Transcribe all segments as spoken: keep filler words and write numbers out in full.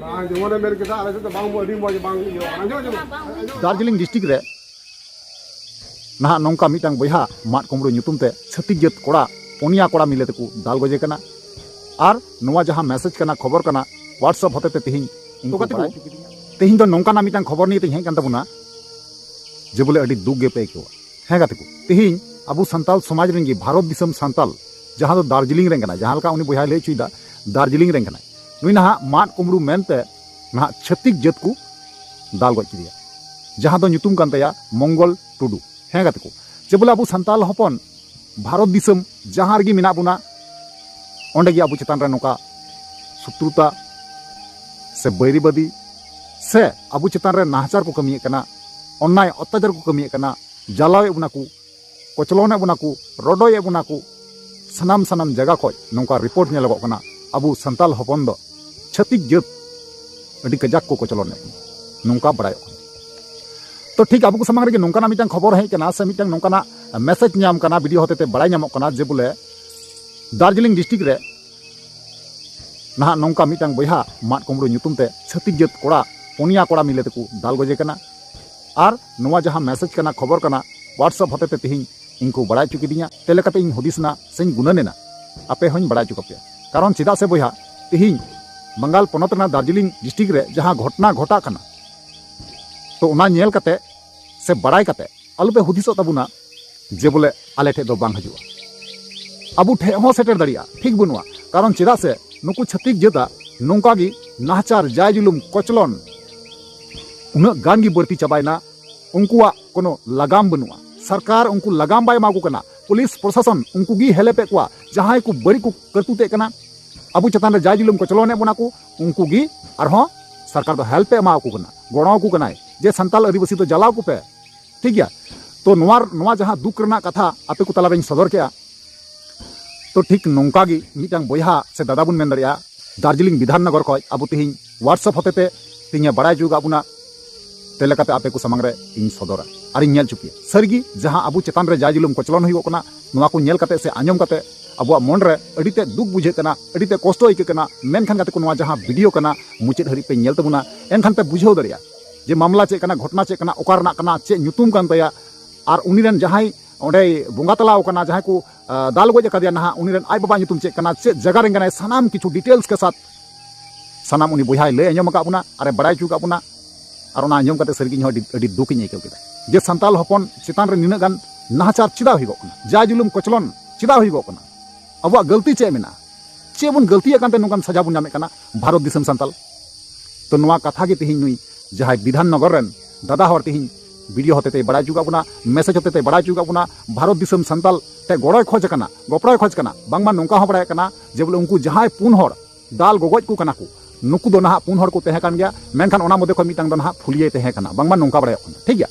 ᱵᱟᱝ, ᱡᱮᱢᱚᱱᱮ ᱢᱮᱱ ᱠᱮᱫᱟ, ᱟᱞᱮ ᱥᱮᱫ ᱫᱚ ᱵᱟᱝ, ᱟᱹᱰᱤ ᱢᱚᱡᱽ ᱵᱟᱝ ᱤᱭᱟᱹ ᱠᱟᱱᱟ᱾ ᱟᱸᱡᱚᱢ, ᱟᱸᱡᱚᱢ᱾ ᱫᱟᱨᱡᱤᱞᱤᱝ ᱰᱤᱥᱴᱨᱤᱠᱴ ᱨᱮ ᱱᱟᱦᱟᱜ ᱱᱚᱝᱠᱟ ᱢᱤᱫᱴᱟᱝ ᱵᱚᱭᱦᱟ ᱢᱟᱫ ᱠᱩᱢᱵᱽᱲᱩ ᱧᱩᱛᱩᱢ ᱛᱮ ᱪᱷᱟᱹᱛᱤᱠ ᱡᱟᱹᱛ ᱠᱚᱲᱟ ᱯᱩᱱᱭᱟ ᱠᱚᱲᱟ ᱢᱤᱞᱮ ᱛᱮᱠᱚ ᱫᱟᱞ ᱜᱚᱡᱮ ᱠᱟᱱᱟ᱾ ᱟᱨ ᱱᱚᱣᱟ ᱡᱟᱦᱟᱸ ᱢᱮᱥᱮᱡᱽ ᱠᱟᱱᱟ, ᱠᱷᱚᱵᱚᱨ ᱠᱟᱱᱟ, WhatsApp ᱦᱚᱛᱮ ᱛᱮ ᱛᱮᱦᱮᱧ ᱤᱧ ᱠᱚ ᱵᱟᱲᱟᱭ ᱦᱚᱪᱚ ᱠᱤᱫᱤᱧᱟ᱾ ᱛᱮᱦᱮᱧ ᱫᱚ ᱱᱚᱝᱠᱟᱱᱟᱜ ᱢᱤᱫᱴᱟᱝ ᱠᱷᱚᱵᱚᱨ ᱱᱤᱭᱮ ᱛᱮᱧ ᱦᱮᱡ ᱠᱟᱱ ᱛᱟᱵᱚᱱᱟ ᱡᱮ ᱵᱚᱞᱮ ᱟᱹᱰᱤ ᱫᱩᱠ ᱜᱮᱯᱮ ᱟᱹᱭᱠᱟᱹᱣᱟ᱾ ᱦᱮᱸ ᱜᱟᱛᱮ ᱠᱚ, ᱛᱮᱦᱮᱧ ᱟᱵᱚ ᱥᱟᱱᱛᱟᱞ ᱥᱚᱢᱟᱡᱽ ᱨᱮᱱ ᱜᱮ ᱵᱷᱟᱨᱚᱛ ᱫᱤᱥᱚᱢ ᱥᱟᱱᱛᱟᱞ, ᱡᱟᱦᱟᱸ ᱫᱚ ᱫᱟᱨᱡᱤᱞᱤᱝ ᱨᱮᱱ ᱠᱟᱱᱟᱭ, ᱡᱟᱦᱟᱸ ᱞᱮᱠᱟ ᱩᱱᱤ ᱵᱚᱭᱦᱟᱭ ᱞᱟᱹᱭ ᱦᱚᱪᱚᱭᱮᱫᱟ, ᱫᱟᱨᱡᱤᱞᱤᱝ ᱨᱮᱱ ᱠᱟᱱᱟᱭ, ᱱᱩᱭ ᱱᱟᱦᱟᱜ ᱢᱟᱫ ᱠᱩᱢᱵᱽᱲᱩ ᱢᱮᱱᱛᱮ ᱱᱟᱦᱟᱜ ᱪᱷᱟᱹᱛᱤᱠ ᱡᱟᱹᱛ ᱠᱚ ᱫᱟᱞ ᱜᱚᱡ ᱠᱮᱫᱮᱭᱟ, ᱡᱟᱦᱟᱸ ᱫᱚ ᱧᱩᱛᱩᱢ ᱠᱟᱱ ᱛᱟᱭᱟ ᱢᱚᱝᱜᱚᱞ ᱴᱩᱰᱩ᱾ ᱦᱮᱸ ᱜᱟᱛᱮ ᱠᱚ, ᱡᱮ ᱵᱚᱞᱮ ᱟᱵᱚ ᱥᱟᱱᱛᱟᱞ ᱦᱚᱯᱚᱱ ᱵᱷᱟᱨᱚᱛ ᱫᱤᱥᱚᱢ ᱡᱟᱦᱟᱸ ᱨᱮᱜᱮ ᱢᱮᱱᱟᱜ ᱵᱚᱱᱟ, ᱚᱸᱰᱮ ᱜᱮ ᱟᱵᱚ ᱪᱮᱛᱟᱱ ᱨᱮ ᱱᱚᱝᱠᱟ ᱥᱩᱛᱨᱩᱛᱟ ᱥᱮ ᱵᱟᱹᱭᱨᱤᱵᱟᱹᱫᱤ ᱥᱮ ᱟᱵᱚ ᱪᱮᱛᱟᱱ ᱨᱮ ᱱᱟᱦᱟᱪᱟᱨ ᱠᱚ ᱠᱟᱹᱢᱤᱭᱮᱫ ᱠᱟᱱᱟ, ᱚᱱᱱᱟᱭ ᱚᱛᱛᱟᱪᱟᱨ ᱠᱚ ᱠᱟᱹᱢᱤᱭᱮᱫ ᱠᱟᱱᱟ, ᱡᱟᱞᱟᱣᱮᱫ ᱵᱚᱱᱟ ᱠᱚ, ᱠᱚᱪᱞᱚᱱᱮᱫ ᱵᱚᱱᱟ ᱠᱚ, ᱨᱚᱰᱚᱡᱮᱫ ᱵᱚᱱᱟ ᱠᱚ, ᱥᱟᱱᱟᱢ ᱥᱟᱱᱟᱢ ᱡᱟᱭᱜᱟ ᱠᱷᱚᱱ ᱱᱚᱝᱠᱟ ᱨᱤᱯᱳᱨᱴ ᱧᱮᱞᱚᱜᱚᱜ ᱠᱟᱱᱟ, ᱟᱵᱚ ᱥᱟᱱᱛᱟᱞ ᱦᱚᱯᱚᱱ ᱫᱚ ᱪᱷᱟᱹᱛᱤᱠ ᱡᱟᱹᱛ ᱟᱹᱰᱤ ᱠᱟᱡᱟᱠ ᱠᱚ ᱠᱚᱪᱞᱚᱱᱮᱫ ᱵᱚᱱᱟ, ᱱᱚᱝᱠᱟ ᱵᱟᱲᱟᱭᱚᱜ ᱠᱟᱱᱟ᱾ ᱛᱚ ᱴᱷᱤᱠ ᱟᱵᱚ ᱠᱚ ᱥᱟᱢᱟᱝ ᱨᱮᱜᱮ ᱱᱚᱝᱠᱟᱱᱟᱜ ᱢᱤᱫᱴᱟᱝ ᱠᱷᱚᱵᱚᱨ ᱦᱮᱡ ᱠᱟᱱᱟ ᱥᱮ ᱢᱤᱫᱴᱟᱝ ᱱᱚᱝᱠᱟᱱᱟᱜ ᱢᱮᱥᱮᱡᱽ ᱧᱟᱢ ᱠᱟᱱᱟ, ᱵᱷᱤᱰᱤᱭᱳ ᱦᱚᱛᱮᱛᱮ ᱵᱟᱲᱟᱭ ᱧᱟᱢᱚᱜ ᱠᱟᱱᱟ ᱡᱮ ᱵᱚᱞᱮ ᱫᱟᱨᱡᱤᱞᱤᱝ ᱰᱤᱥᱴᱨᱤᱠᱴ ᱨᱮ ᱱᱟᱦᱟᱜ ᱱᱚᱝᱠᱟ ᱢᱤᱫᱴᱟᱝ ᱵᱚᱭᱦᱟ ᱢᱟᱫ ᱠᱩᱢᱵᱽᱲᱩ ᱧᱩᱛᱩᱢ ᱛᱮ ᱪᱷᱟᱹᱛᱤᱠ ᱡᱟᱹᱛ ᱠᱚᱲᱟ ᱯᱩᱱᱭᱟ ᱠᱚᱲᱟ ᱢᱤᱞᱮ ᱛᱮᱠᱚ ᱫᱟᱞ ᱜᱚᱡᱮ ᱠᱟᱱᱟ᱾ ᱟᱨ ᱱᱚᱣᱟ ᱡᱟᱦᱟᱸ ᱢᱮᱥᱮᱡᱽ ᱠᱟᱱᱟ, ᱠᱷᱚᱵᱚᱨ ᱠᱟᱱᱟ, WhatsApp ᱦᱚᱛᱮᱛᱮ ᱛᱮᱦᱮᱧ ᱤᱧ ᱠᱚ ᱵᱟᱲᱟᱭ ᱦᱚᱪᱚ ᱠᱤᱫᱤᱧᱟ᱾ ᱛᱮ ᱞᱮᱠᱟᱛᱮ ᱤᱧ ᱦᱩᱫᱤᱥ ᱮᱱᱟ ᱥᱮᱧ ᱜᱩᱱᱟᱹᱱ ᱮᱱᱟ, ᱟᱯᱮ ᱦᱚᱸᱧ ᱵᱟᱲᱟᱭ ᱦᱚᱪᱚ ᱠᱟᱯᱮᱭᱟ᱾ ᱠᱟᱨᱚᱱ ᱪᱮᱫᱟᱜ ᱥᱮ ᱵᱚᱭᱦᱟ, ᱛᱮᱦᱮᱧ ᱵᱟᱝᱜᱟᱞ ᱯᱚᱱᱚᱛ ᱨᱮᱱᱟᱜ ᱫᱟᱨᱡᱤᱞᱤᱝ ᱰᱤᱥᱴᱨᱤᱠᱴ ᱨᱮ ᱡᱟᱦᱟᱸ ᱜᱷᱚᱴᱚᱱᱟ ᱜᱷᱚᱴᱟᱜ ᱠᱟᱱᱟ, ᱛᱚ ᱚᱱᱟ ᱧᱮᱞ ᱠᱟᱛᱮ ᱥᱮ ᱵᱟᱲᱟᱭ ᱠᱟᱛᱮ ᱟᱞᱚᱯᱮ ᱦᱩᱫᱤᱥᱚᱜ ᱛᱟᱵᱚᱱᱟ ᱡᱮ ᱵᱚᱞᱮ ᱟᱞᱮ ᱴᱷᱮᱡ ᱫᱚ ᱵᱟᱝ ᱦᱤᱡᱩᱜᱼᱟ, ᱟᱵᱚ ᱴᱷᱮᱡ ᱦᱚᱸ ᱥᱮᱴᱮᱨ ᱫᱟᱲᱮᱭᱟᱜᱼᱟ, ᱴᱷᱤᱠ ᱵᱟᱹᱱᱩᱜᱼᱟ᱾ ᱠᱟᱨᱚᱱ ᱪᱮᱫᱟᱜ ᱥᱮ ᱱᱩᱠᱩ ᱪᱷᱟᱹᱛᱤᱠ ᱡᱟᱹᱛᱟᱜ ᱱᱚᱝᱠᱟ ᱜᱮ ᱱᱟᱦᱟᱪᱟᱨ, ᱡᱟᱭ ᱡᱩᱞᱩᱢ, ᱠᱚᱪᱞᱚᱱ ᱩᱱᱟᱹᱜ ᱜᱟᱱ ᱜᱮ ᱵᱟᱹᱲᱛᱤ ᱪᱟᱵᱟᱭᱮᱱᱟ, ᱩᱱᱠᱩᱣᱟᱜ ᱠᱳᱱᱳ ᱞᱟᱜᱟᱢ ᱵᱟᱹᱱᱩᱜᱼᱟ᱾ ᱥᱚᱨᱠᱟᱨ ᱩᱱᱠᱩ ᱞᱟᱜᱟᱢ ᱵᱟᱭ ᱮᱢᱟ ᱠᱚ ᱠᱟᱱᱟ, ᱯᱩᱞᱤᱥ ᱯᱨᱚᱥᱟᱥᱚᱱ ᱩᱱᱠᱩ ᱜᱮ ᱦᱮᱞᱮᱯᱮᱫ ᱠᱚᱣᱟ᱾ ᱡᱟᱦᱟᱸᱭ ᱠᱚ ᱵᱟᱹᱲᱤᱡ ᱠᱚ ᱠᱟᱹᱨᱛᱩᱛᱮᱫ ᱠᱟᱱᱟ, ᱟᱵᱚ ᱪᱮᱛᱟᱱ ᱨᱮ ᱡᱟᱭ ᱡᱩᱞᱩᱢ ᱠᱚᱪᱞᱚᱱᱮᱫ ᱵᱚᱱᱟ ᱠᱚ, ᱩᱱᱠᱩ ᱜᱮ ᱟᱨᱦᱚᱸ ᱥᱚᱨᱠᱟᱨ ᱫᱚ ᱦᱮᱞᱯ ᱮ ᱮᱢᱟ ᱠᱚ ᱠᱟᱱᱟ, ᱜᱚᱲᱚ ᱟᱠᱚ ᱠᱟᱱᱟᱭ ᱡᱮ ᱥᱟᱱᱛᱟᱞ ᱟᱹᱫᱤᱵᱟᱹᱥᱤ ᱫᱚ ᱡᱟᱞᱟᱣ ᱠᱚᱯᱮ, ᱴᱷᱤᱠ ᱜᱮᱭᱟ᱾ ᱛᱚ ᱱᱚᱣᱟ, ᱱᱚᱣᱟ ᱡᱟᱦᱟᱸ ᱫᱩᱠ ᱨᱮᱱᱟᱜ ᱠᱟᱛᱷᱟ ᱟᱯᱮ ᱠᱚ ᱛᱟᱞᱟᱨᱮᱧ ᱥᱚᱫᱚᱨ ᱠᱮᱜᱼᱟ, ᱛᱚ ᱴᱷᱤᱠ ᱱᱚᱝᱠᱟ ᱜᱮ ᱢᱤᱫᱴᱟᱝ ᱵᱚᱭᱦᱟ ᱥᱮ ᱫᱟᱫᱟ ᱵᱚᱱ ᱢᱮᱱ ᱫᱟᱲᱮᱭᱟᱜᱼᱟ, ᱫᱟᱨᱡᱤᱞᱤᱝ ᱵᱤᱫᱷᱟᱱ ᱱᱚᱜᱚᱨ ᱠᱷᱚᱱ ᱟᱵᱚ ᱛᱮᱦᱮᱧ WhatsApp ᱦᱚᱛᱮᱛᱮ ᱛᱮᱦᱮᱧ ᱮ ᱵᱟᱲᱟᱭ ᱦᱚᱪᱚ ᱟᱠᱟᱫ ᱵᱚᱱᱟ᱾ ᱛᱮ ᱞᱮᱠᱟᱛᱮ ᱟᱯᱮ ᱠᱚ ᱥᱟᱢᱟᱝ ᱨᱮ ᱤᱧ ᱥᱚᱫᱚᱨᱟ ᱟᱨᱤᱧ ᱧᱮᱞ ᱦᱚᱪᱚ ᱯᱮᱭᱟ᱾ ᱥᱟᱹᱨᱤᱜᱮ ᱡᱟᱦᱟᱸ ᱟᱵᱚ ᱪᱮᱛᱟᱱ ᱨᱮ ᱡᱟᱭ ᱡᱩᱞᱩᱢ ᱠᱚᱪᱞᱚᱱ ᱦᱩᱭᱩᱜ ᱠᱟᱱᱟ, ᱱᱚᱣᱟ ᱠᱚ ᱧᱮᱞ ᱠᱟᱛᱮ ᱥᱮ ᱟᱸᱡᱚᱢ ᱠᱟᱛᱮ ᱟᱵᱚᱣᱟᱜ ᱢᱚᱱ ᱨᱮ ᱟᱹᱰᱤ ᱛᱮᱫ ᱫᱩᱠ ᱵᱩᱡᱷᱟᱹᱜ ᱠᱟᱱᱟ, ᱟᱹᱰᱤ ᱛᱮᱫ ᱠᱚᱥᱴᱚ ᱟᱹᱭᱠᱟᱹᱜ ᱠᱟᱱᱟ᱾ ᱢᱮᱱᱠᱷᱟᱱ ᱜᱟᱛᱮ ᱠᱚ, ᱱᱚᱣᱟ ᱡᱟᱦᱟᱸ ᱵᱷᱤᱰᱤᱭᱳ ᱠᱟᱱᱟ, ᱢᱩᱪᱟᱹᱫ ᱦᱟᱹᱨᱤᱡ ᱯᱮ ᱧᱮᱞ ᱛᱟᱵᱚᱱᱟ, ᱮᱱᱠᱷᱟᱱ ᱯᱮ ᱵᱩᱡᱷᱟᱹᱣ ᱫᱟᱲᱮᱭᱟᱜᱼᱟ ᱡᱮ ᱢᱟᱢᱞᱟ ᱪᱮᱫ ᱠᱟᱱᱟ, ᱜᱷᱚᱴᱚᱱᱟ ᱪᱮᱫ ᱠᱟᱱᱟ, ᱚᱠᱟ ᱨᱮᱱᱟᱜ ᱠᱟᱱᱟ, ᱪᱮᱫ ᱧᱩᱛᱩᱢ ᱠᱟᱱ ᱛᱟᱭᱟ, ᱟᱨ ᱩᱱᱤ ᱨᱮᱱ ᱡᱟᱦᱟᱸᱭ ᱚᱸᱰᱮᱭ ᱵᱚᱸᱜᱟ ᱛᱟᱞᱟᱣ ᱠᱟᱱᱟ, ᱡᱟᱦᱟᱸᱭ ᱠᱚ, ᱟ, ᱫᱟᱞ ᱜᱚᱡ ᱟᱠᱟᱫᱮᱭᱟ ᱱᱟᱦᱟᱜ, ᱩᱱᱤ ᱨᱮᱱ ᱟᱡ ᱵᱟᱵᱟᱣᱟᱜ ᱧᱩᱛᱩᱢ ᱪᱮᱫ ᱠᱟᱱᱟ, ᱪᱮᱫ ᱡᱟᱭᱜᱟ ᱨᱮᱱ ᱠᱟᱱᱟᱭ, ᱥᱟᱱᱟᱢ ᱠᱤᱪᱷᱩ ᱰᱤᱴᱮᱞᱥ ᱠᱮ ᱥᱟᱛ ᱥᱟᱱᱟᱢ ᱩᱱᱤ ᱵᱚᱭᱦᱟᱭ ᱞᱟᱹᱭ ᱟᱸᱡᱚᱢ ᱟᱠᱟᱫ ᱵᱚᱱᱟ ᱟᱨᱮ ᱵᱟᱲᱟᱭ ᱦᱚᱪᱚ ᱟᱠᱟᱫ ᱵᱚᱱᱟ᱾ ᱟᱨ ᱚᱱᱟ ᱟᱸᱡᱚᱢ ᱠᱟᱛᱮ ᱥᱟᱹᱨᱤᱜᱮ ᱤᱧ ᱦᱚᱸ ᱟᱹᱰᱤ, ᱟᱹᱰᱤ ᱫᱩᱠ ᱤᱧ ᱟᱹᱭᱠᱟᱹᱣ ᱠᱮᱫᱟ ᱡᱮ ᱥᱟᱱᱛᱟᱲ ᱦᱚᱯᱚᱱ ᱪᱮᱛᱟᱱ ᱨᱮ ᱱᱤᱱᱟᱹᱜ ᱜᱟᱱ ᱱᱟᱦᱟᱪᱟᱨ ᱪᱮᱫᱟᱜ ᱦᱩᱭᱩᱜᱚᱜ ᱠᱟᱱᱟ, ᱡᱟ ᱡᱩᱞᱩᱢ ᱠᱚᱪᱞᱚᱱ ᱪᱮᱫᱟᱜ ᱦᱩᱭᱩᱜᱚᱜ ᱠᱟᱱᱟ, ᱟᱵᱚᱣᱟᱜ ᱜᱟᱹᱞᱛᱤ ᱪᱮᱫ ᱢᱮᱱᱟᱜᱼᱟ, ᱪᱮᱫ ᱵᱚᱱ ᱜᱟᱹᱞᱛᱤᱭᱟᱜ ᱠᱟᱱᱛᱮ ᱱᱚᱝᱠᱟᱱ ᱥᱟᱡᱟ ᱵᱚᱱ ᱧᱟᱢᱮᱫ ᱠᱟᱱᱟ ᱵᱷᱟᱨᱚᱛ ᱫᱤᱥᱚᱢ ᱥᱟᱱᱛᱟᱲ? ᱛᱚ, ᱱᱚᱣᱟ ᱠᱟᱛᱷᱟ ᱜᱮ ᱛᱮᱦᱮᱧ ᱱᱩᱭ ᱡᱟᱦᱟᱸᱭ ᱵᱤᱫᱷᱟᱱ ᱱᱚᱜᱚᱨ ᱨᱮᱱ ᱫᱟᱫᱟ ᱦᱚᱲ ᱛᱮᱦᱮᱧ ᱵᱷᱤᱰᱤᱭᱳ ᱦᱚᱛᱮᱛᱮᱭ ᱵᱟᱲᱟᱭ ᱦᱚᱪᱚ ᱠᱟᱜ ᱵᱚᱱᱟ, ᱢᱮᱥᱮᱡᱽ ᱦᱚᱛᱮᱛᱮᱭ ᱵᱟᱲᱟᱭ ᱦᱚᱪᱚ ᱠᱟᱜ ᱵᱚᱱᱟ, ᱵᱷᱟᱨᱚᱛ ᱫᱤᱥᱚᱢ ᱥᱟᱱᱛᱟᱲ ᱴᱷᱮᱱ ᱜᱚᱲᱚᱭ ᱠᱷᱚᱡᱽ ᱠᱟᱱᱟ, ᱜᱚᱯᱲᱚᱭ ᱠᱷᱚᱡᱽ ᱠᱟᱱᱟ᱾ ᱵᱟᱝᱢᱟ ᱱᱚᱝᱠᱟ ᱦᱚᱸ ᱵᱟᱲᱟᱭᱚᱜ ᱠᱟᱱᱟ ᱡᱮ ᱵᱚᱞᱮ ᱩᱱᱠᱩ ᱡᱟᱦᱟᱸᱭ ᱯᱩᱱ ᱦᱚᱲ ᱫᱟᱞ ᱜᱚᱜᱚᱡ ᱠᱚ ᱠᱟᱱᱟ ᱠᱚ, ᱱᱩᱠᱩ ᱫᱚ ᱱᱟᱦᱟᱜ ᱯᱩᱱ ᱦᱚᱲ ᱠᱚ ᱛᱟᱦᱮᱸ ᱠᱟᱱ ᱜᱮᱭᱟ, ᱢᱮᱱᱠᱷᱟᱱ ᱚᱱᱟ ᱢᱚᱫᱽᱫᱷᱮ ᱠᱷᱚᱱ ᱢᱤᱫᱴᱟᱝ ᱫᱚ ᱱᱟᱦᱟᱜ ᱯᱷᱩᱞᱤᱭᱟᱭ ᱛᱟᱦᱮᱸ ᱠᱟᱱᱟ, ᱵᱟᱝᱢᱟ ᱱᱚᱝᱠᱟ ᱵᱟᱲᱟᱭᱚᱜ ᱠᱟᱱᱟ, ᱴᱷᱤᱠ ᱜᱮᱭᱟ᱾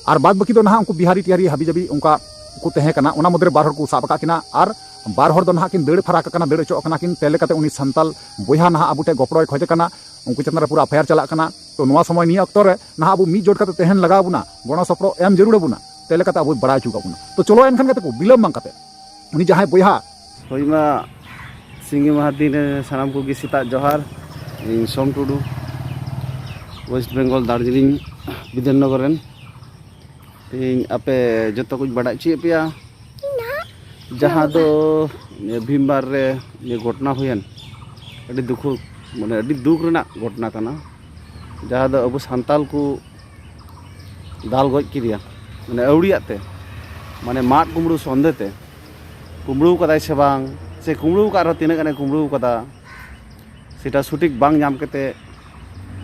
ᱟᱨ ᱵᱟᱫ ᱵᱟᱹᱠᱤ ᱫᱚ ᱱᱟᱦᱟᱜ ᱩᱱᱠᱩ ᱵᱤᱦᱟᱨᱤ ᱴᱤᱦᱟᱨᱤ ᱦᱟᱵᱤ ᱡᱟᱵᱤ ᱚᱱᱠᱟ ᱠᱚ ᱛᱟᱦᱮᱸ ᱠᱟᱱᱟ᱾ ᱚᱱᱟ ᱢᱚᱫᱽᱫᱷᱮ ᱨᱮ ᱵᱟᱨ ᱦᱚᱲ ᱠᱚ ᱥᱟᱵ ᱟᱠᱟᱫ ᱠᱤᱱᱟ ᱟᱨ ᱵᱟᱨ ᱦᱚᱲ ᱫᱚ ᱱᱟᱦᱟᱜ ᱠᱤᱱ ᱫᱟᱹᱲ ᱯᱷᱟᱨᱟᱠ ᱟᱠᱟᱱᱟ, ᱫᱟᱹᱲ ᱚᱪᱚᱜ ᱟᱠᱟᱱᱟ ᱠᱤᱱ᱾ ᱛᱮ ᱞᱮᱠᱟᱛᱮ ᱩᱱᱤ ᱥᱟᱱᱛᱟᱞ ᱵᱚᱭᱦᱟ ᱱᱟᱦᱟᱜ ᱟᱵᱚ ᱴᱷᱮᱱ ᱜᱚᱯᱲᱚᱭ ᱠᱷᱚᱡ ᱠᱟᱱᱟ, ᱩᱱᱠᱩ ᱪᱮᱛᱟᱱ ᱨᱮ ᱯᱩᱨᱟᱹ ᱮᱯᱷ ᱟᱭ ᱟᱨ ᱪᱟᱞᱟᱜ ᱠᱟᱱᱟ᱾ ᱛᱚ, ᱱᱚᱣᱟ ᱥᱚᱢᱚᱭ, ᱱᱤᱭᱟᱹ ᱚᱠᱛᱚ ᱨᱮ ᱱᱟᱦᱟᱜ ᱟᱵᱚ ᱢᱤᱫ ᱡᱳᱴ ᱠᱟᱛᱮ ᱛᱟᱦᱮᱱ ᱞᱟᱜᱟᱣ ᱵᱚᱱᱟ, ᱜᱚᱲᱚ ᱥᱚᱯᱚᱦᱚᱫ ᱮᱢ ᱡᱟᱹᱨᱩᱲ ᱟᱵᱚᱱᱟ᱾ ᱛᱮ ᱞᱮᱠᱟᱛᱮ ᱟᱵᱚᱭ ᱵᱟᱲᱟᱭ ᱦᱚᱪᱚ ᱠᱟᱵᱚᱱᱟ᱾ ᱛᱚ, ᱪᱚᱞᱚ ᱮᱱᱠᱷᱟᱱ ᱜᱟᱛᱮ ᱠᱚ, ᱵᱤᱞᱚᱢ ᱵᱟᱝ ᱠᱟᱛᱮ ᱩᱱᱤ ᱡᱟᱦᱟᱸᱭ ᱵᱚᱭᱦᱟ ᱦᱳᱭ ᱢᱟ, ᱥᱤᱸᱜᱤ ᱢᱟᱦᱟ ᱫᱤᱱ ᱨᱮ ᱥᱟᱱᱟᱢ ᱠᱚᱜᱮ ᱥᱮᱛᱟᱜ ᱡᱚᱦᱟᱨ᱾ ᱤᱧ ᱥᱳᱢ ᱴᱩᱰᱩ, ᱳᱭᱮᱥᱴ ᱵᱮᱝᱜᱚᱞ, ᱫᱟᱨᱡᱤᱞᱤᱝ ᱵᱤᱫᱷᱟᱱ ᱱᱚᱜᱚᱨ ᱨᱮᱱ᱾ ᱛᱮᱦᱮᱧ ᱟᱯᱮ ᱡᱚᱛᱚ ᱠᱚᱧ ᱵᱟᱰᱟᱭ ᱦᱚᱪᱚᱭᱮᱫ ᱯᱮᱭᱟ, ᱡᱟᱦᱟᱸ ᱫᱚ ᱱᱤᱭᱟᱹ ᱵᱷᱤᱢᱵᱟᱨ ᱨᱮ ᱱᱤᱭᱟᱹ ᱜᱷᱚᱴᱚᱱᱟ ᱦᱩᱭᱮᱱ, ᱟᱹᱰᱤ ᱫᱩᱠᱷ, ᱢᱟᱱᱮ, ᱟᱹᱰᱤ ᱫᱩᱠ ᱨᱮᱱᱟᱜ ᱜᱷᱚᱴᱚᱱᱟ ᱠᱟᱱᱟ, ᱡᱟᱦᱟᱸ ᱫᱚ ᱟᱵᱚ ᱥᱟᱱᱛᱟᱞ ᱠᱚ ᱫᱟᱞ ᱜᱚᱡ ᱠᱮᱫᱮᱭᱟ, ᱢᱟᱱᱮ, ᱟᱹᱣᱲᱤᱭᱟᱜ ᱛᱮ, ᱢᱟᱱᱮ, ᱢᱟᱫ ᱠᱩᱢᱵᱽᱲᱩ ᱥᱚᱱᱫᱮ ᱛᱮ᱾ ᱠᱩᱢᱵᱽᱲᱩ ᱠᱟᱫᱟᱭ ᱥᱮ ᱵᱟᱝ, ᱥᱮ ᱠᱩᱢᱵᱽᱲᱩ ᱟᱠᱟᱫ ᱨᱮᱦᱚᱸ ᱛᱤᱱᱟᱹᱜ ᱜᱟᱱᱮ ᱠᱩᱢᱵᱽᱲᱩ ᱟᱠᱟᱫᱟ, ᱥᱮᱴᱟ ᱥᱚᱴᱷᱤᱠ ᱵᱟᱝ ᱧᱟᱢ ᱠᱟᱛᱮ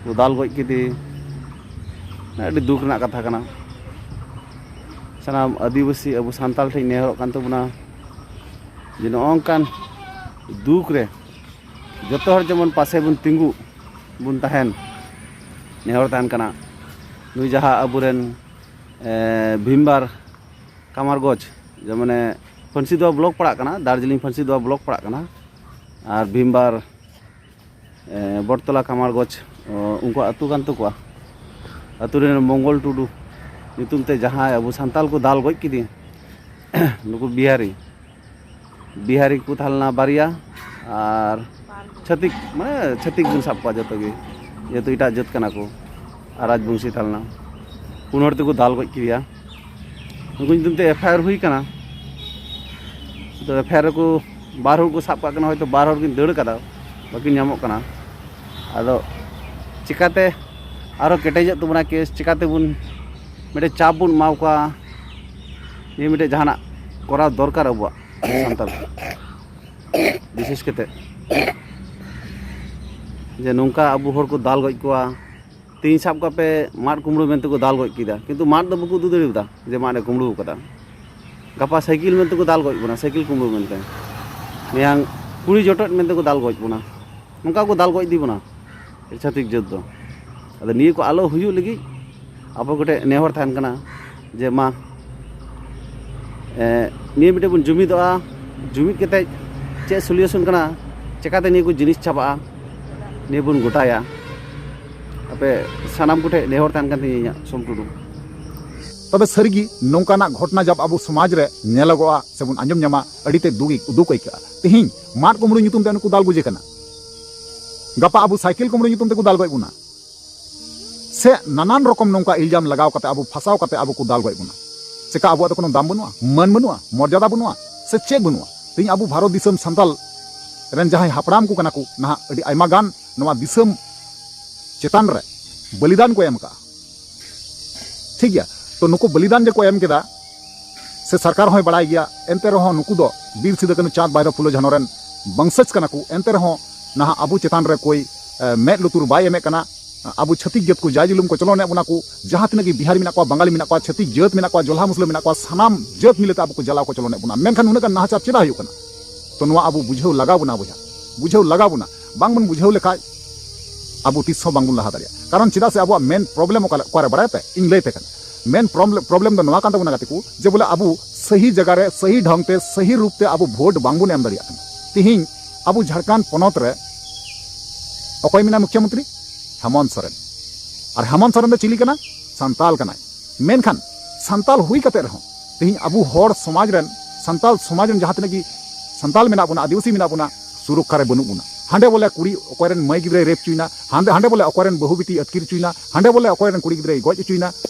ᱠᱚ ᱫᱟᱞ ᱜᱚᱡ ᱠᱮᱫᱮ᱾ ᱟᱹᱰᱤ ᱫᱩᱠ ᱨᱮᱱᱟᱜ ᱠᱟᱛᱷᱟ ᱠᱟᱱᱟ᱾ ᱥᱟᱱᱟᱢ ᱟᱹᱫᱤᱵᱟᱹᱥᱤ ᱟᱵᱚ ᱥᱟᱱᱛᱟᱲ ᱴᱷᱮᱱ ᱱᱮᱦᱚᱨᱚᱜ ᱠᱟᱱ ᱛᱟᱵᱚᱱᱟ ᱡᱮ ᱱᱚᱜᱼᱚ ᱱᱚᱝᱠᱟᱱ ᱫᱩᱠ ᱨᱮ ᱡᱚᱛᱚ ᱦᱚᱲ ᱡᱮᱢᱚᱱ ᱯᱟᱥᱮ ᱵᱚᱱ ᱛᱤᱸᱜᱩ ᱵᱚᱱ ᱛᱟᱦᱮᱱ, ᱱᱮᱦᱚᱨ ᱛᱟᱦᱮᱱ ᱠᱟᱱᱟ᱾ ᱱᱩᱭ ᱡᱟᱦᱟᱸ ᱟᱵᱚᱨᱮᱱ, ᱮ, ᱵᱷᱤᱢᱵᱟᱨ ᱠᱟᱢᱟᱨᱜᱚᱸᱡᱽ, ᱡᱮ ᱢᱟᱱᱮ ᱯᱷᱟᱹᱱᱥᱤᱫᱩᱣᱟ ᱵᱞᱚᱠ ᱯᱟᱲᱟᱜ ᱠᱟᱱᱟ, ᱫᱟᱨᱡᱤᱞᱤᱝ ᱯᱷᱟᱹᱱᱥᱤᱫᱩᱣᱟ ᱵᱞᱚᱠ ᱯᱟᱲᱟᱜ ᱠᱟᱱᱟ, ᱟᱨ ᱵᱷᱤᱢᱵᱟᱨ, ᱮ, ᱵᱚᱴᱛᱚᱞᱟ ᱠᱟᱢᱟᱨᱜᱚᱸᱡᱽ, ᱚ, ᱩᱱᱠᱩᱣᱟᱜ ᱟᱹᱛᱩ ᱠᱟᱱ ᱛᱟᱠᱚᱣᱟ᱾ ᱟᱹᱛᱩ ᱨᱮᱱ ᱢᱚᱝᱜᱚᱞ ᱴᱩᱰᱩ ᱧᱩᱛᱩᱢ ᱛᱮ ᱡᱟᱦᱟᱸᱭ ᱟᱵᱚ ᱥᱟᱱᱛᱟᱞ ᱠᱚ ᱫᱟᱞ ᱜᱚᱡ ᱠᱮᱫᱮᱭᱟ, ᱱᱩᱠᱩ ᱵᱤᱦᱟᱨᱤ, ᱵᱤᱦᱟᱨᱤ ᱠᱚ ᱛᱟᱦᱮᱸ ᱞᱮᱱᱟ ᱵᱟᱨᱭᱟ, ᱟᱨ ᱪᱷᱟᱹᱛᱤᱠ, ᱢᱟᱱᱮ ᱪᱷᱟᱹᱛᱤᱠ ᱵᱚᱱ ᱥᱟᱵ ᱠᱚᱣᱟ ᱡᱚᱛᱚ ᱜᱮ, ᱡᱮᱦᱮᱛᱩ ᱮᱴᱟᱜ ᱡᱟᱹᱛ ᱠᱟᱱᱟ ᱠᱚ, ᱟᱨ ᱨᱟᱡᱽᱵᱚᱝᱥᱤ ᱛᱟᱦᱮᱸ ᱞᱮᱱᱟ᱾ ᱯᱩᱱ ᱦᱚᱲ ᱛᱮᱠᱚ ᱫᱟᱞ ᱜᱚᱡ ᱠᱮᱫᱮᱭᱟ᱾ ᱩᱱᱠᱩ ᱧᱩᱛᱩᱢ ᱛᱮ ᱮᱯᱷ ᱟᱭ ᱟᱨ ᱦᱩᱭ ᱠᱟᱱᱟ᱾ ᱛᱚ ᱮᱯᱷ ᱟᱭ ᱟᱨ ᱨᱮᱠᱚ ᱵᱟᱨ ᱦᱚᱲ ᱠᱚ ᱥᱟᱵ ᱠᱟᱜ ᱠᱟᱱᱟ, ᱦᱚᱭᱛᱳ ᱵᱟᱨ ᱦᱚᱲ ᱠᱤᱱ ᱫᱟᱹᱲ ᱠᱟᱫᱟ, ᱵᱟᱹᱠᱤᱱ ᱧᱟᱢᱚᱜ ᱠᱟᱱᱟ᱾ ᱟᱫᱚ ᱪᱤᱠᱟᱛᱮ ᱟᱨᱚ ᱠᱮᱴᱮᱡᱚᱜ ᱛᱟᱵᱚᱱᱟ ᱠᱮᱥ, ᱪᱤᱠᱟᱛᱮᱵᱚᱱ ᱢᱤᱫᱴᱮᱡ ᱪᱟᱯ ᱵᱚᱱ ᱮᱢᱟ ᱠᱚᱣᱟ, ᱱᱤᱭᱟᱹ ᱢᱤᱫᱴᱮᱡ ᱡᱟᱦᱟᱱᱟᱜ ᱠᱚᱨᱟᱣ ᱫᱚᱨᱠᱟᱨ ᱟᱵᱚᱣᱟᱜ ᱥᱟᱱᱛᱟᱲ, ᱵᱤᱥᱮᱥ ᱠᱟᱛᱮ ᱡᱮ ᱱᱚᱝᱠᱟ ᱟᱵᱚ ᱦᱚᱲ ᱠᱚ ᱫᱟᱞ ᱜᱚᱡ ᱠᱚᱣᱟ᱾ ᱛᱮᱦᱤᱧ ᱥᱟᱵ ᱠᱟᱜ ᱯᱮ, ᱢᱟᱫ ᱠᱩᱢᱵᱽᱲᱩ ᱢᱮᱱᱛᱮ ᱠᱚ ᱫᱟᱞ ᱜᱚᱡ ᱠᱮᱫᱟ, ᱠᱤᱱᱛᱩ ᱢᱟᱫ ᱫᱚ ᱵᱟᱠᱚ ᱩᱫᱩᱜ ᱫᱟᱲᱮᱭᱟᱫᱟ ᱡᱮ ᱢᱟᱫ ᱮ ᱠᱩᱢᱵᱽᱲᱩ ᱟᱠᱟᱫᱟ᱾ ᱜᱟᱯᱟ ᱥᱟᱭᱠᱮᱞ ᱢᱮᱱᱛᱮ ᱠᱚ ᱫᱟᱞ ᱜᱚᱡ ᱵᱚᱱᱟ, ᱥᱟᱭᱠᱮᱞ ᱠᱩᱢᱵᱽᱲᱩ ᱢᱮᱱᱛᱮ᱾ ᱢᱮᱭᱟᱝ ᱠᱩᱲᱤ ᱡᱚᱴᱮᱫ ᱢᱮᱱᱛᱮ ᱠᱚ ᱫᱟᱞ ᱜᱚᱡ ᱵᱚᱱᱟ, ᱱᱚᱝᱠᱟ ᱠᱚ ᱫᱟᱞ ᱜᱚᱡ ᱤᱫᱤ ᱵᱚᱱᱟ ᱪᱷᱟᱹᱛᱤᱠ ᱡᱟᱹᱛ ᱫᱚ᱾ ᱟᱫᱚ ᱱᱤᱭᱟᱹ ᱠᱚ ᱟᱞᱚ ᱦᱩᱭᱩᱜ ᱞᱟᱹᱜᱤᱫ ᱟᱵᱚ ᱠᱚᱴᱷᱮᱱ ᱱᱮᱦᱚᱨ ᱛᱟᱦᱮᱱ ᱠᱟᱱᱟ ᱡᱮ ᱢᱟ, ᱮ, ᱱᱤᱭᱟᱹ ᱢᱤᱫᱴᱮᱱ ᱵᱚᱱ ᱡᱩᱢᱤᱫᱚᱜᱼᱟ, ᱡᱩᱢᱤᱫ ᱠᱟᱛᱮ ᱪᱮᱫ ᱥᱚᱞᱤᱭᱩᱥᱚᱱ ᱠᱟᱱᱟ, ᱪᱮᱠᱟᱛᱮ ᱱᱤᱭᱟᱹ ᱠᱚ ᱡᱤᱱᱤᱥ ᱪᱟᱵᱟᱜᱼᱟ, ᱱᱤᱭᱟᱹ ᱵᱚᱱ ᱜᱚᱴᱟᱭᱟ᱾ ᱟᱯᱮ ᱥᱟᱱᱟᱢ ᱠᱚᱴᱷᱮᱱ ᱱᱮᱦᱚᱨ ᱛᱟᱦᱮᱱ ᱠᱟᱱ ᱛᱤᱧᱟᱹ ᱤᱧᱟᱹᱜ, ᱥᱳᱢ ᱴᱩᱰᱩ᱾ ᱛᱚᱵᱮ ᱥᱟᱹᱨᱤᱜᱮ ᱱᱚᱝᱠᱟᱱᱟᱜ ᱜᱷᱚᱴᱚᱱᱟ ᱡᱟᱵ ᱟᱵᱚ ᱥᱚᱢᱟᱡᱽ ᱨᱮ ᱧᱮᱞᱚᱜᱚᱜᱼᱟ ᱥᱮᱵᱚᱱ ᱟᱸᱡᱚᱢ ᱧᱟᱢᱟ, ᱟᱹᱰᱤ ᱛᱮᱫ ᱫᱩᱠ, ᱫᱩᱠ ᱟᱹᱭᱠᱟᱹᱜᱼᱟ᱾ ᱛᱮᱦᱮᱧ ᱢᱟᱫ ᱠᱩᱢᱵᱽᱲᱩ ᱧᱩᱛᱩᱢ ᱛᱮ ᱱᱩᱠᱩ ᱫᱟᱞ ᱜᱚᱡᱮ ᱠᱟᱱᱟ, ᱜᱟᱯᱟ ᱟᱵᱚ ᱥᱟᱭᱠᱮᱞ ᱠᱩᱢᱵᱽᱲᱩ ᱧᱩᱛᱩᱢ ᱛᱮᱠᱚ ᱫᱟᱞ ᱜᱚᱡ ᱵᱚᱱᱟ, ᱥᱮ ᱱᱟᱱᱟᱱ ᱨᱚᱠᱚᱢ ᱱᱚᱝᱠᱟ ᱤᱞᱡᱟᱢ ᱞᱟᱜᱟᱣ ᱠᱟᱛᱮ ᱟᱵᱚ ᱯᱷᱟᱸᱥᱟᱣ ᱠᱟᱛᱮ ᱟᱵᱚ ᱠᱚ ᱫᱟᱞ ᱜᱚᱡ ᱵᱚᱱᱟ᱾ ᱪᱮᱠᱟ ᱟᱵᱚᱣᱟᱜ ᱫᱚ ᱠᱳᱱᱳ ᱫᱟᱢ ᱵᱟᱹᱱᱩᱜᱼᱟ, ᱢᱟᱹᱱ ᱵᱟᱹᱱᱩᱜᱼᱟ, ᱢᱚᱨᱡᱟᱫᱟ ᱵᱟᱹᱱᱩᱜᱼᱟ, ᱥᱮ ᱪᱮᱫ ᱵᱟᱹᱱᱩᱜᱼᱟ? ᱛᱮᱦᱮᱧ ᱟᱵᱚ ᱵᱷᱟᱨᱚᱛ ᱫᱤᱥᱚᱢ ᱥᱟᱱᱛᱟᱞ ᱨᱮᱱ ᱡᱟᱦᱟᱸᱭ ᱦᱟᱯᱲᱟᱢ ᱠᱚ ᱠᱟᱱᱟ ᱠᱚ, ᱱᱟᱦᱟᱜ ᱟᱹᱰᱤ ᱟᱭᱢᱟ ᱜᱟᱱ ᱱᱚᱣᱟ ᱫᱤᱥᱚᱢ ᱪᱮᱛᱟᱱ ᱨᱮ ᱵᱚᱞᱤᱫᱟᱱ ᱠᱚ ᱮᱢ ᱠᱟᱜᱼᱟ᱾ ᱴᱷᱤᱠ ᱜᱮᱭᱟ, ᱛᱚ ᱱᱩᱠᱩ ᱵᱚᱞᱤᱫᱟᱱ ᱡᱮ ᱠᱚ ᱮᱢ ᱠᱮᱫᱟ, ᱥᱮ ᱥᱚᱨᱠᱟᱨ ᱦᱚᱸᱭ ᱵᱟᱲᱟᱭ ᱜᱮᱭᱟ, ᱮᱱᱛᱮ ᱨᱮᱦᱚᱸ ᱱᱩᱠᱩ ᱫᱚ ᱵᱤᱨ ᱥᱤᱫᱩ ᱠᱟᱹᱱᱦᱩ ᱪᱟᱸᱫᱽ ᱵᱷᱟᱭᱨᱳ ᱯᱷᱩᱞᱳ ᱡᱷᱟᱱᱳ ᱨᱮᱱ ᱵᱚᱝᱥᱚᱡᱽ ᱠᱟᱱᱟ ᱠᱚ᱾ ᱮᱱᱛᱮ ᱨᱮᱦᱚᱸ ᱱᱟᱦᱟᱜ ᱟᱵᱚ ᱪᱮᱛᱟᱱ ᱨᱮ ᱠᱳᱭ, ᱮ, ᱢᱮᱫ ᱞᱩᱛᱩᱨ ᱵᱟᱭ ᱮᱢᱮᱫ ᱠᱟᱱᱟ᱾ ᱟᱵᱚ ᱪᱷᱟᱹᱛᱤᱠ ᱡᱟᱹᱛ ᱠᱚ ᱡᱟᱭ ᱡᱩᱞᱩᱢ ᱠᱚᱪᱞᱚᱱᱮᱫ ᱵᱚᱱᱟ ᱠᱚ, ᱡᱟᱦᱟᱸ ᱛᱤᱱᱟᱹᱜ ᱜᱮ ᱵᱤᱦᱟᱨᱤ ᱢᱮᱱᱟᱜ ᱠᱚᱣᱟ, ᱵᱟᱝᱜᱟᱞᱤ ᱢᱮᱱᱟᱜ ᱠᱚᱣᱟ, ᱪᱷᱟᱹᱛᱤᱠ ᱡᱟᱹᱛ ᱢᱮᱱᱟᱜ ᱠᱚᱣᱟ, ᱡᱚᱞᱦᱟ ᱢᱩᱥᱞᱟᱹ ᱢᱮᱱᱟᱜ ᱠᱚᱣᱟ, ᱥᱟᱱᱟᱢ ᱡᱟᱹᱛ ᱢᱤᱞᱮ ᱛᱮ ᱟᱵᱚ ᱠᱚ ᱡᱟᱞᱟᱣ ᱠᱚᱪᱞᱚᱱᱮᱫ ᱵᱚᱱᱟ᱾ ᱢᱮᱱᱠᱷᱟᱱ ᱱᱩᱱᱟᱹᱜ ᱜᱟᱱ ᱱᱟᱦᱟᱪᱟᱨ ᱪᱮᱫᱟᱜ ᱦᱩᱭᱩᱜ ᱠᱟᱱᱟ? ᱛᱚ ᱱᱚᱣᱟ ᱟᱵᱚ ᱵᱩᱡᱷᱟᱹᱣ ᱞᱟᱜᱟᱣ ᱵᱚᱱᱟ ᱵᱚᱭᱦᱟ, ᱵᱩᱡᱷᱟᱹᱣ ᱞᱟᱜᱟᱣ ᱵᱚᱱᱟ᱾ ᱵᱟᱝ ᱵᱚᱱ ᱵᱩᱡᱷᱟᱹᱣ ᱞᱮᱠᱷᱟᱡ ᱟᱵᱚ ᱛᱤᱥ ᱦᱚᱸ ᱵᱟᱝ ᱵᱚᱱ ᱞᱟᱦᱟ ᱫᱟᱲᱮᱭᱟᱜᱼᱟ᱾ ᱠᱟᱨᱚᱱ ᱪᱮᱫᱟᱜ ᱥᱮ ᱟᱵᱚᱣᱟᱜ ᱢᱮᱱ ᱯᱨᱚᱵᱞᱮᱢ ᱚᱠᱟ, ᱚᱠᱟᱨᱮ ᱵᱟᱲᱟᱭ ᱯᱮ, ᱤᱧ ᱞᱟᱹᱭ ᱯᱮ ᱠᱟᱱᱟ᱾ ᱢᱮᱱ ᱯᱨᱚᱵᱞᱮᱢ ᱫᱚ ᱱᱚᱣᱟ ᱠᱟᱱ ᱛᱟᱵᱚᱱᱟ ᱜᱟᱛᱮ ᱠᱚ, ᱡᱮ ᱵᱚᱞᱮ ᱟᱵᱚ ᱥᱟᱹᱦᱤ ᱡᱟᱭᱜᱟ ᱨᱮ, ᱥᱟᱹᱦᱤ ᱰᱷᱚᱝ ᱛᱮ, ᱥᱟᱹᱦᱤ ᱨᱩᱯ ᱛᱮ ᱟᱵᱚ ᱵᱷᱳᱴ ᱵᱟᱝ ᱵᱚᱱ ᱮᱢ ᱫᱟᱲᱮᱭᱟᱜ ᱠᱟᱱᱟ᱾ ᱛᱤᱦᱤᱧ ᱟᱵᱚ ᱡᱷᱟᱲᱠᱷᱚᱸᱰ ᱯᱚᱱᱚᱛ ᱨᱮ ᱚᱠᱚᱭ ᱢᱮᱱᱟᱭ ᱢᱩᱠᱷᱭᱚᱢᱚᱱᱛᱨᱤ? ᱦᱮᱢᱚᱱᱛ ᱥᱚᱨᱮᱱ᱾ ᱟᱨ ᱦᱮᱢᱚᱱᱛ ᱥᱚᱨᱮᱱ ᱫᱚ ᱪᱤᱞᱤ ᱠᱟᱱᱟ? ᱥᱟᱱᱛᱟᱞ ᱠᱟᱱᱟᱭ᱾ ᱢᱮᱱᱠᱷᱟᱱ ᱥᱟᱱᱛᱟᱞ ᱦᱩᱭ ᱠᱟᱛᱮ ᱨᱮᱦᱚᱸ ᱛᱮᱦᱮᱧ ᱟᱵᱚ ᱦᱚᱲ ᱥᱚᱢᱟᱡᱽ ᱨᱮᱱ, ᱥᱟᱱᱛᱟᱞ ᱥᱚᱢᱟᱡᱽ ᱨᱮᱱ ᱡᱟᱦᱟᱸ ᱛᱤᱱᱟᱹᱜ ᱜᱮ ᱥᱟᱱᱛᱟᱞ ᱢᱮᱱᱟᱜ ᱵᱚᱱᱟ, ᱟᱹᱫᱤᱵᱟᱹᱥᱤ ᱢᱮᱱᱟᱜ ᱵᱚᱱᱟ, ᱥᱩᱨᱚᱠᱠᱷᱟ ᱨᱮ ᱵᱟᱹᱱᱩᱜ ᱵᱚᱱᱟ᱾ ᱦᱟᱸᱰᱮ ᱵᱚᱞᱮ ᱠᱩᱲᱤ ᱚᱠᱚᱭ ᱨᱮᱱ ᱢᱟᱹᱭ ᱜᱤᱫᱽᱨᱟᱹᱭ ᱨᱮᱯ ᱦᱚᱪᱚᱭᱮᱱᱟ, ᱦᱟᱸᱰᱮ ᱦᱟᱸᱰᱮ ᱵᱚᱞᱮ ᱚᱠᱚᱭ ᱨᱮᱱ ᱵᱟᱹᱦᱩ ᱵᱤᱴᱤ ᱟᱹᱛᱠᱤᱨ ᱦᱚᱪᱚᱭᱮᱱᱟ,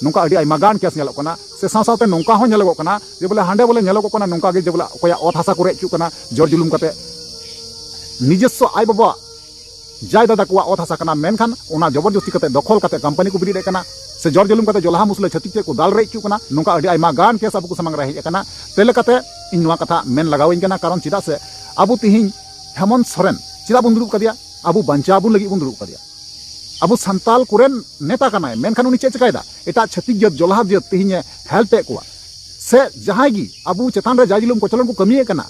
ᱱᱚᱝᱠᱟ ᱟᱹᱰᱤ ᱟᱭᱢᱟ ᱜᱟᱱ ᱠᱮᱥ ᱧᱮᱞᱚᱜ ᱠᱟᱱᱟ᱾ ᱥᱮ ᱥᱟᱶ ᱥᱟᱶᱛᱮ ᱱᱚᱝᱠᱟ ᱦᱚᱸ ᱧᱮᱞᱚᱜᱚᱜ ᱠᱟᱱᱟ ᱡᱮ ᱵᱚᱞᱮ ᱦᱟᱸᱰᱮ ᱵᱚᱞᱮ ᱧᱮᱞᱚᱜᱚᱜ ᱠᱟᱱᱟ ᱱᱚᱝᱠᱟ ᱜᱮ ᱡᱮ ᱵᱚᱞᱮ ᱚᱠᱚᱭᱟᱜ ᱚᱛ ᱦᱟᱥᱟ ᱠᱚ ᱨᱮᱡ ᱦᱚᱪᱚᱜ ᱠᱟᱱᱟ ᱡᱳᱨ ᱡᱩᱞᱩᱢ ᱠᱟᱛᱮ᱾ ᱱᱤᱡᱚᱥᱥᱚ ᱟᱡ ᱵᱟᱵᱟᱣᱟᱜ ᱡᱟᱭ ᱫᱟᱫᱟ ᱠᱚᱣᱟᱜ ᱚᱛ ᱦᱟᱥᱟ ᱠᱟᱱᱟ, ᱢᱮᱱᱠᱷᱟᱱ ᱚᱱᱟ ᱡᱚᱵᱚᱨᱡᱚᱥᱛᱤ ᱠᱟᱛᱮ ᱫᱚᱠᱷᱚᱞ ᱠᱟᱛᱮ ᱠᱳᱢᱯᱟᱱᱤ ᱠᱚ ᱵᱮᱨᱮᱫ ᱮᱫ ᱠᱟᱱᱟ, ᱥᱮ ᱡᱚᱨ ᱡᱩᱞᱩᱢ ᱠᱟᱛᱮ ᱡᱚᱞᱦᱟ ᱢᱩᱥᱞᱟᱹ ᱪᱷᱟᱹᱛᱤᱠ ᱴᱷᱮᱱ ᱠᱚ ᱫᱟᱞ ᱨᱮᱡ ᱦᱚᱪᱚᱜ ᱠᱟᱱᱟ᱾ ᱱᱚᱝᱠᱟ ᱟᱹᱰᱤ ᱟᱭᱢᱟ ᱜᱟᱱ ᱠᱮᱥ ᱟᱵᱚ ᱠᱚ ᱥᱟᱢᱟᱝ ᱨᱮ ᱦᱮᱡ ᱟᱠᱟᱱᱟ᱾ ᱛᱮ ᱞᱮᱠᱟᱛᱮ ᱤᱧ ᱱᱚᱣᱟ ᱠᱟᱛᱷᱟ ᱢᱮᱱ ᱞᱟᱜᱟᱣ ᱤᱧ ᱠᱟᱱᱟ, ᱠᱟᱨᱚᱱ ᱪᱮᱫᱟᱜ ᱥᱮ ᱟᱵᱚ ᱛᱤᱦᱤᱧ ᱦᱮᱢᱚᱱᱛ ᱥᱚᱨᱮᱱ ᱪᱮᱫᱟᱜ ᱵᱚᱱ ᱫᱩᱲᱩᱵ ᱠᱟᱫᱮᱭᱟ? ᱟᱵᱚ ᱵᱟᱧᱪᱟᱣ ᱵᱚᱱ ᱞᱟᱹᱜᱤᱫ ᱵᱚᱱ ᱫᱩᱲᱩᱵ ᱠᱟᱫᱮᱭᱟ᱾ ᱟᱵᱚ ᱥᱟᱱᱛᱟᱞ ᱠᱚᱨᱮᱱ ᱱᱮᱛᱟ ᱠᱟᱱᱟᱭ, ᱢᱮᱱᱠᱷᱟᱱ ᱩᱱᱤ ᱪᱮᱫ ᱪᱮᱠᱟᱭᱮᱫᱟ? ᱮᱴᱟᱜ ᱪᱷᱟᱹᱛᱤᱠ ᱡᱟᱹᱛ, ᱡᱚᱞᱦᱟ ᱡᱟᱹᱛ ᱛᱮᱦᱮᱧ ᱮ ᱦᱮᱞᱯ ᱮᱫ ᱠᱚᱣᱟ᱾ ᱥᱮ ᱡᱟᱦᱟᱸᱭ ᱜᱮ ᱟᱵᱚ ᱪᱮᱛᱟᱱ ᱨᱮ ᱡᱟᱭ ᱡᱩᱞᱩᱢ ᱠᱚᱪᱞᱚᱱ ᱠᱚ ᱠᱟᱹᱢᱤᱭᱮᱫ ᱠᱟᱱᱟ,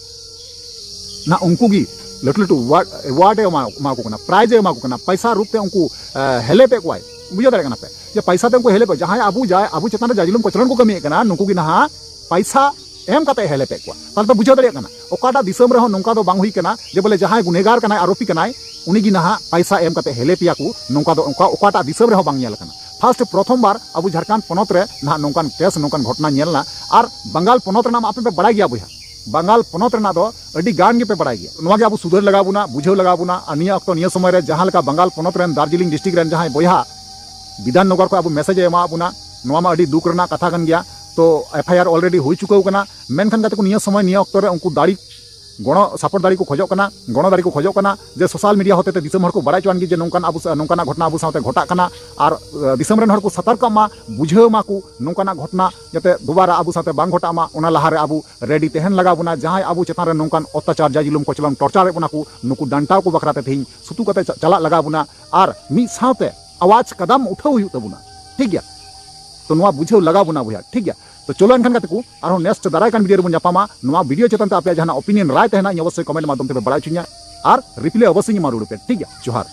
ᱱᱟ ᱩᱱᱠᱩ ᱜᱮ ᱞᱟᱹᱴᱩ ᱞᱟᱹᱴᱩ ᱮᱣᱟᱨᱰ, ᱮᱣᱟᱨᱰ ᱮ ᱮᱢᱟ, ᱮᱢᱟ ᱠᱚ ᱠᱟᱱᱟ, ᱯᱨᱟᱭᱤᱡᱽ ᱮ ᱮᱢᱟ ᱠᱚ ᱠᱟᱱᱟ, ᱯᱟᱭᱥᱟ ᱨᱩᱯ ᱛᱮ ᱩᱱᱠᱩ ᱮ, ᱦᱮᱞᱮᱯ ᱮᱫ ᱠᱚᱣᱟᱭ᱾ ᱵᱩᱡᱷᱟᱹᱣ ᱫᱟᱲᱮᱭᱟᱜ ᱠᱟᱱᱟ ᱯᱮ ᱡᱮ ᱯᱟᱭᱥᱟ ᱛᱮ ᱩᱱᱠᱩ ᱦᱮᱞᱮᱯ ᱠᱚᱣᱟ, ᱡᱟᱦᱟᱸᱭ ᱟᱵᱚ ᱡᱟ-, ᱟᱵᱚ ᱪᱮᱛᱟᱱ ᱨᱮ ᱡᱟᱭ ᱡᱩᱞᱩᱢ ᱠᱚᱪᱞᱚᱱ ᱠᱚ ᱠᱟᱹᱢᱤᱭᱮᱫ ᱠᱟᱱᱟ, ᱱᱩᱠᱩ ᱜᱮ ᱱᱟᱦᱟᱜ ᱯᱟᱭᱥᱟ ᱮᱢ ᱠᱟᱛᱮ ᱦᱮᱞᱮᱯ ᱮᱫ ᱠᱚᱣᱟ᱾ ᱛᱟᱦᱚᱞᱮ ᱯᱮ ᱵᱩᱡᱷᱟᱹᱣ ᱫᱟᱲᱮᱭᱟᱜ ᱠᱟᱱᱟ ᱚᱠᱟᱴᱟᱜ ᱫᱤᱥᱚᱢ ᱨᱮᱦᱚᱸ ᱱᱚᱝᱠᱟ ᱫᱚ ᱵᱟᱝ ᱦᱩᱭ ᱠᱟᱱᱟ ᱡᱮ ᱵᱚᱞᱮ ᱡᱟᱦᱟᱸᱭ ᱜᱩᱱᱮᱜᱟᱨ ᱠᱟᱱᱟᱭ, ᱟᱨᱳᱯᱤ ᱠᱟᱱᱟᱭ, ᱩᱱᱤ ᱜᱮ ᱱᱟᱦᱟᱜ ᱯᱟᱭᱥᱟ ᱮᱢ ᱠᱟᱛᱮ ᱦᱮᱞᱮᱯ ᱮᱭᱟ ᱠᱚ, ᱱᱚᱝᱠᱟ ᱫᱚ ᱚᱱᱠᱟ ᱚᱠᱟᱴᱟᱜ ᱫᱤᱥᱚᱢ ᱨᱮᱦᱚᱸ ᱵᱟᱝ ᱧᱮᱞ ᱟᱠᱟᱱᱟ᱾ ᱯᱷᱟᱥᱴ ᱯᱨᱚᱛᱷᱚᱢ ᱵᱟᱨ ᱟᱵᱚ ᱡᱷᱟᱲᱠᱷᱚᱸᱰ ᱯᱚᱱᱚᱛ ᱨᱮ ᱱᱟᱦᱟᱜ ᱱᱚᱝᱠᱟᱱ ᱠᱮᱥ, ᱱᱚᱝᱠᱟᱱ ᱜᱷᱚᱴᱚᱱᱟ ᱧᱮᱞ ᱮᱱᱟ᱾ ᱟᱨ ᱵᱟᱝᱜᱟᱞ ᱯᱚᱱᱚᱛ ᱨᱮᱱᱟᱜ ᱢᱟ ᱟᱯᱮ ᱯᱮ ᱵᱟᱲᱟᱭ ᱜᱮᱭᱟ ᱵᱚᱭᱦᱟ, ᱵᱟᱝᱜᱟᱞ ᱯᱚᱱᱚᱛ ᱨᱮᱱᱟᱜ ᱫᱚ ᱟᱹᱰᱤ ᱜᱟᱱ ᱜᱮᱯᱮ ᱵᱟᱲᱟᱭ ᱜᱮᱭᱟ᱾ ᱱᱚᱣᱟ ᱜᱮ ᱟᱵᱚ ᱥᱩᱫᱷᱟᱹᱨ ᱞᱟᱜᱟᱣ ᱵᱚᱱᱟ, ᱵᱩᱡᱷᱟᱹᱣ ᱞᱟᱜᱟᱣ ᱵᱚᱱᱟ᱾ ᱟᱨ ᱱᱤᱭᱟᱹ ᱚᱠᱛᱚ, ᱱᱤᱭᱟᱹ ᱥᱚᱢᱚᱭ ᱨᱮ ᱡᱟᱦᱟᱸ ᱞᱮᱠᱟ ᱵᱟᱝᱜᱟᱞ ᱯᱚᱱᱚᱛ ᱨᱮᱱ ᱫᱟᱨᱡᱤᱞᱤᱝ ᱰᱤᱥᱴᱨᱤᱠᱴ ᱨᱮᱱ ᱡᱟᱦᱟᱸᱭ ᱵᱚᱭᱦᱟ ᱵᱤᱫᱷᱟᱱ ᱱᱚᱜᱚᱨ ᱠᱷᱚᱱ ᱟᱵᱚ ᱢᱮᱥᱮᱡᱽ ᱮ ᱮᱢᱟᱣᱟᱫ ᱵᱚᱱᱟ, ᱱᱚᱣᱟ ᱢᱟ ᱟᱹᱰᱤ ᱫᱩᱠ ᱨᱮᱱᱟᱜ ᱠᱟᱛᱷᱟ ᱠᱟᱱ ᱜᱮᱭᱟ᱾ ᱛᱚ ᱮᱯᱷ ᱟᱭ ᱟᱨ already ᱦᱩᱭ ᱪᱩᱠᱟᱹᱣ ᱠᱟᱱᱟ, ᱢᱮᱱᱠᱷᱟᱱ ᱜᱟᱛᱮ ᱠᱚ, ᱱᱤᱭᱟᱹ ᱥᱚᱢᱚᱭ, ᱱᱤᱭᱟᱹ ᱚᱠᱛᱚ ᱨᱮ ᱩᱱᱠᱩ ᱫᱟᱲᱤ ᱜᱚᱲᱚ ᱥᱟᱯᱚᱨᱴ ᱫᱟᱲᱮ ᱠᱚ ᱠᱷᱚᱡᱚᱜ ᱠᱟᱱᱟ, ᱜᱚᱲᱚ ᱫᱟᱲᱮ ᱠᱚ ᱠᱷᱚᱡᱚᱜ ᱠᱟᱱᱟ ᱡᱮ ᱥᱳᱥᱟᱞ ᱢᱤᱰᱤᱭᱟ ᱦᱚᱛᱮ ᱛᱮ ᱫᱤᱥᱚᱢ ᱦᱚᱲ ᱠᱚ ᱵᱟᱲᱟᱭ ᱦᱚᱪᱚᱣᱟᱱ ᱜᱮ ᱡᱮ ᱱᱚᱝᱠᱟᱱ ᱟᱵᱚ ᱥᱟ-, ᱱᱚᱝᱠᱟᱱᱟᱜ ᱜᱷᱚᱴᱚᱱᱟ ᱟᱵᱚ ᱥᱟᱶᱛᱮ ᱜᱷᱚᱴᱟᱜ ᱠᱟᱱᱟ᱾ ᱟᱨ, ᱟ, ᱫᱤᱥᱚᱢ ᱨᱮᱱ ᱦᱚᱲ ᱠᱚ ᱥᱚᱛᱚᱨᱠᱚᱜ ᱢᱟ, ᱵᱩᱡᱷᱟᱹᱣ ᱢᱟᱠᱚ ᱱᱚᱝᱠᱟᱱᱟᱜ ᱜᱷᱚᱴᱚᱱᱟ ᱡᱟᱛᱮ ᱫᱩᱵᱟᱨᱟ ᱟᱵᱚ ᱥᱟᱶᱛᱮ ᱵᱟᱝ ᱜᱷᱚᱴᱟᱜ ᱢᱟ᱾ ᱚᱱᱟ ᱞᱟᱦᱟᱨᱮ ᱟᱵᱚ ᱨᱮᱰᱤ ᱛᱟᱦᱮᱱ ᱞᱟᱜᱟᱣ ᱵᱚᱱᱟ᱾ ᱡᱟᱦᱟᱸᱭ ᱟᱵᱚ ᱪᱮᱛᱟᱱ ᱨᱮ ᱱᱚᱝᱠᱟᱱ ᱚᱛᱛᱟᱪᱟᱨ, ᱡᱟᱭ ᱡᱩᱞᱩᱢ, ᱠᱚᱪᱞᱚᱱ, ᱴᱚᱨᱪᱟᱨᱮᱫ ᱵᱚᱱᱟ ᱠᱚ, ᱱᱩᱠᱩ ᱰᱟᱱᱴᱟᱣ ᱠᱚ ᱵᱟᱠᱷᱨᱟ ᱛᱮ ᱛᱮᱦᱮᱧ ᱥᱩᱛᱩᱜ ᱠᱟᱛᱮ ᱪᱟ-, ᱪᱟᱞᱟᱜ ᱞᱟᱜᱟᱣ ᱵᱚᱱᱟ᱾ ᱟᱨ ᱢᱤᱫ ᱥᱟᱶᱛᱮ ᱟᱣᱟᱡᱽ ᱠᱟᱫᱟᱢ ᱩᱴᱷᱟᱹᱣ ᱦᱩᱭᱩᱜ ᱛᱟᱵᱚᱱᱟ, ᱴᱷᱤᱠ ᱜᱮᱭᱟ? ᱛᱚ ᱱᱚᱣᱟ ᱵᱩᱡᱷᱟᱹᱣ ᱞᱟᱜᱟᱣ ᱵᱚᱱᱟ ᱵᱚᱭᱦᱟ, ᱴᱷᱤᱠ ᱜᱮᱭᱟ? ᱛᱚ ᱪᱚᱞᱚ ᱮᱱᱠᱷᱟᱱ ᱜᱟᱛᱮ ᱠᱚ, ᱟᱨᱦᱚᱸ ᱱᱮᱠᱥᱴ ᱫᱟᱨᱟᱭ ᱠᱟᱱ ᱵᱷᱤᱰᱤᱭᱳ ᱨᱮᱵᱚᱱ ᱧᱟᱯᱟᱢᱟ᱾ ᱱᱚᱣᱟ ᱵᱷᱤᱰᱤᱭᱳ ᱪᱮᱛᱟᱱ ᱛᱮ ᱟᱯᱮᱭᱟᱜ ᱡᱟᱦᱟᱱᱟᱜ ᱳᱯᱤᱱᱤᱭᱚᱱ, ᱨᱟᱭ ᱛᱟᱦᱮᱱᱟ, ᱤᱧ ᱚᱵᱚᱥᱥᱳᱭ ᱠᱚᱢᱮᱱᱴ ᱢᱟᱫᱽᱫᱷᱚᱢ ᱛᱮᱯᱮ ᱵᱟᱲᱟᱭ ᱦᱚᱪᱚᱧᱟ᱾ ᱟᱨ ᱨᱤᱯᱞᱟᱭ ᱚᱵᱚᱥᱥᱳᱭ ᱤᱧ ᱮᱢᱟ ᱨᱩᱣᱟᱹᱲ ᱯᱮ, ᱴᱷᱤᱠ ᱜᱮᱭᱟ? ᱡᱚᱦᱟᱨ᱾